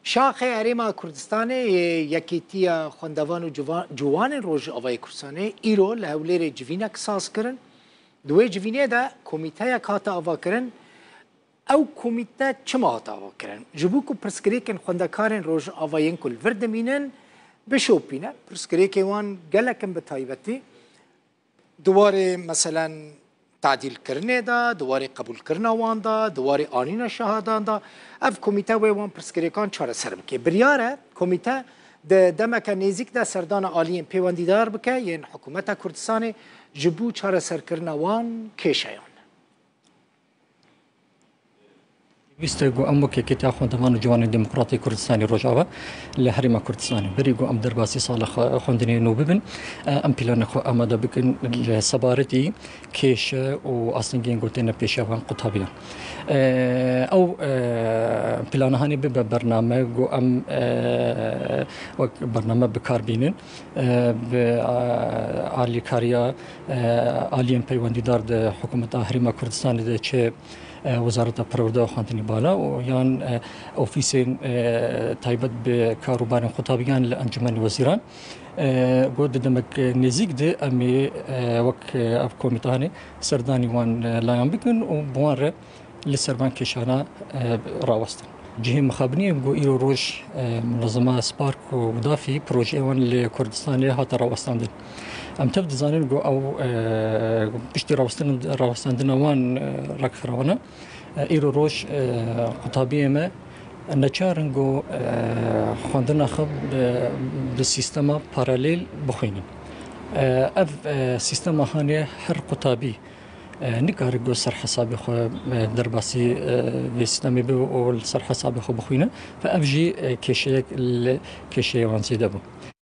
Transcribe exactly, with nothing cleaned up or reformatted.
Şaxê Herêma Kurdistanê yê Yekîtiya Xwendevan û Ciwa-, Ciwanên Rojavayê Kurdistanê îro li Hewlêrê civînek saz kirin. Di wê civînê de komîteyek hate avakirin. Ew komîte çima hate avakirin? Ji bo ku pirsgirêkên xwendekarên Rojava yên ku li vir dimînin bişopîne. Pirsgirêkê wan gelek in bi taybetî. Di warê, meselen, tadîlkirinê de, di warê qebûlkirina wan de, di warê anîna şehadan de, ev komîte wê wan pirsgirêkan çareser bike. Biryar e komîte di demeke nêzîk de serdana aliyên pêwendîdar bike yên hikûmeta Kurdistanê ji bo çareserkirina wan kêşeyan. Pêwîst e ku em wek Yekîtiya Xwendevan û Ciwanên Demokratê Kurdistanê Rojava li Herêma Kurdistanê, berî ku em derbasî sala xwe-, xwendinê nû bibin, e, em planê xwe amade bikin li sebaretî kêşe û astengiyên ku têne pêşiya van qutabiyan. E, ew, e, plana hanê bibe bername ku em, e, wek bername bi kar bînin, e, bi, e, alîkariya, e, aliyên peywendîdar di hikûmeta Herêma Kurdistanê de çi e, Wezareta Perwerde û Xwendinî Bala û yan, e, ofîsên, e, taybet bi karûbarên qutabiyan li Encûmenê Wezîran, e, got di demek nêzîk de em ê, e, wek, e, ev komîtanê serdanî wan, e, layan bikin û bi wan re li ser van kêşana, e, rawestin. Cihê mixabiniyê ku îro roj, e, munezema Spark û Widafî projeyê wan li Kurdistanê hate rawestandin. Em tev dizanin ku ew, e, piştî rawestin-, rawestandina wan, e, ragihandina, e, îro roj, e, qutabiyê me neçar in ku, e, xwendina xwe bi, bi sîstema paralel bixwînin. E, ev, e, sîstema hanê her qutabî, e, nikare ku ser hesabê xwe, e, derbasî, e, vê sîstemê bibe û li ser hesabê xwe bixwîne. Ve ev jî, e, kêşeyek li kêşeyê wan zêde bû.